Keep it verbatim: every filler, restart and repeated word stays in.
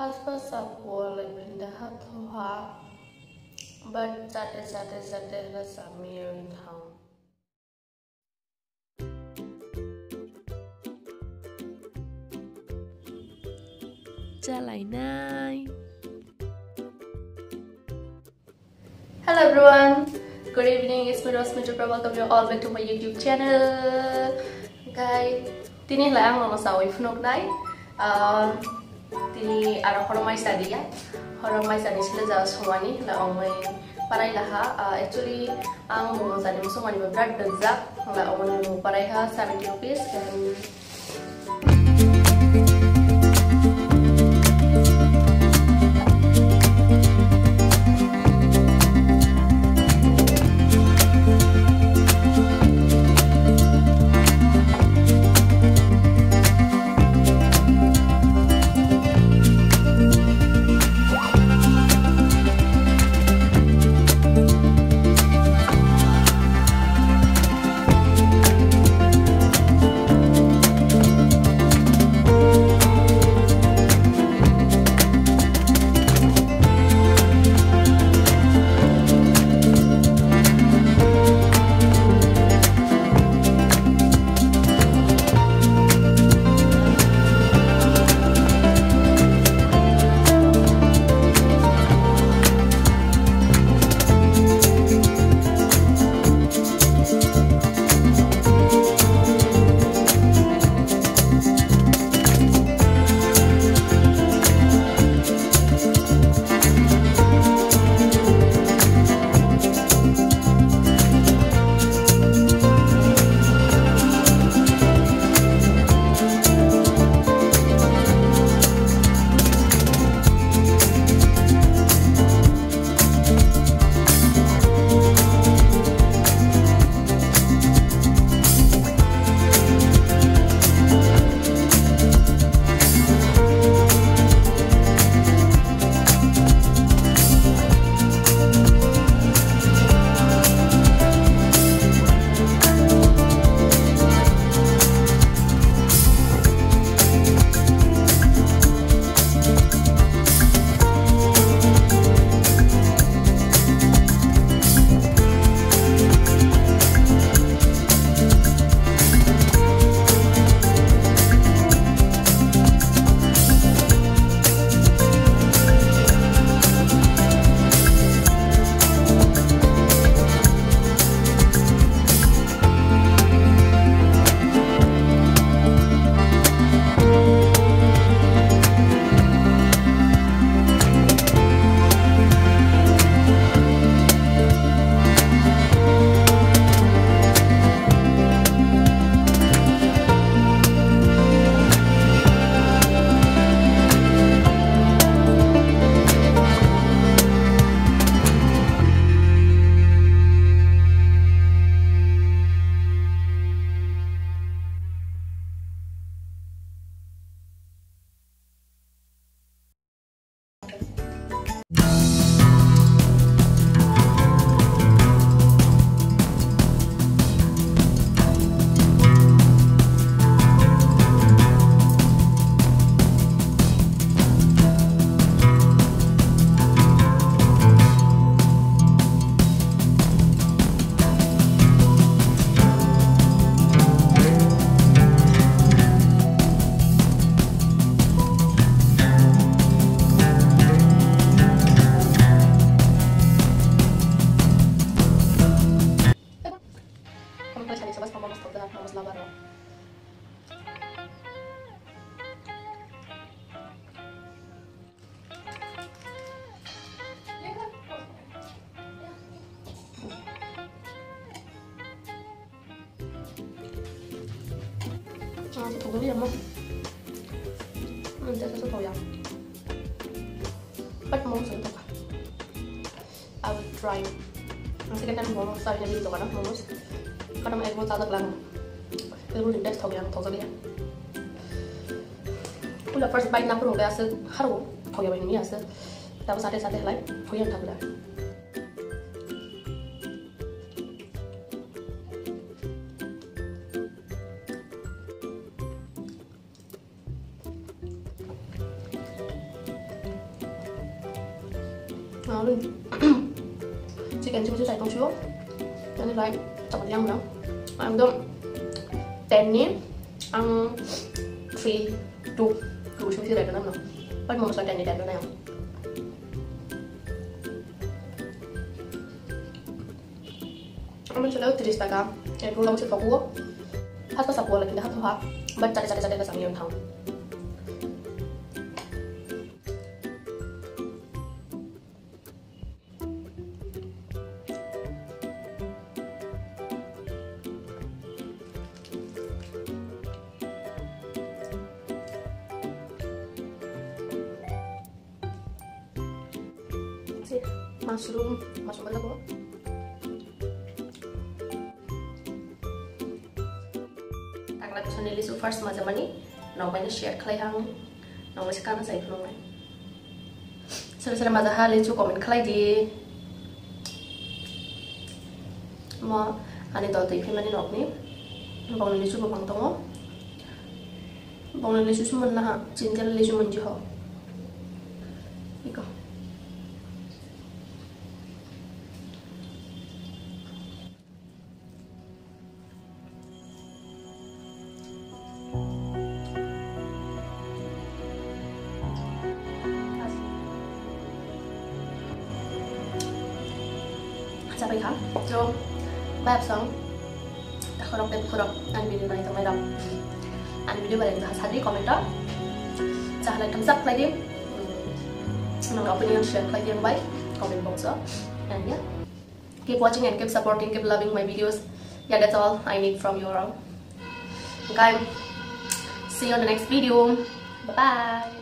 Aspa sapo le pinda ha thoha. But chate chate chate la sami thang. Chalainai. Hello everyone, good evening, it's me Rosmi Tripura, welcome you all back to my YouTube channel. Guys, tini lai ang nono sawi phunuk nai. Ah, tini aro horok mai sadi ya. Horok mai sadi sile ja songmani la ongmai parai laha. Ah, actually ang bo jani musuk mani bo brat dajak la ongmani bo parai ha seventy rupees and Ah, sa thok ya mo. Hmm, sa sa thok ya. But mo sa thok. I will try. Ang second time mo sa na video kana mo. Kana mo ek mo sa thok lang. Pero mo best thok ya, thok ya. Pula first bite na puro kaya se haro thok ya ni ya se. Tabo sate sate lai, thok ya thok ya. Ang chicken ching chai tong sio. Tani lai chapati yang na. Ang dong ten ni ang three two two sing si lai na. Pat mo sa ten ni ten na yang. Ang sila tris taka. Yang pulang si toko. Hasta sa pulang kita hatu ha. Bat chate chate chate ka sang yang thang. Mushroom, mushroom berapa? Takla kusani lisu first maja mani, nokbai share khlai hang. Nokbai se kana sai phunung nai. Sere sere maja ha lisu comment khlai di. Mo ani dol twi phimani nokni. Bongni lisu bo bang tongo. Bongni lisu sumun naha, chintel lisu munji ho. Iko. Chabai kha. So, bye song. Takhorok tei bukhorok ani video nai tongmai rok. Ani video bai wngkha sadi comment o. Chahalai thumbs up khlai di. Hmm. Nang opinion share khlai di ang bai comment box o. And yeah. Keep watching and keep supporting, keep loving my videos. Yeah, that's all I need from you all. Okay. See you on the next video. Bye bye.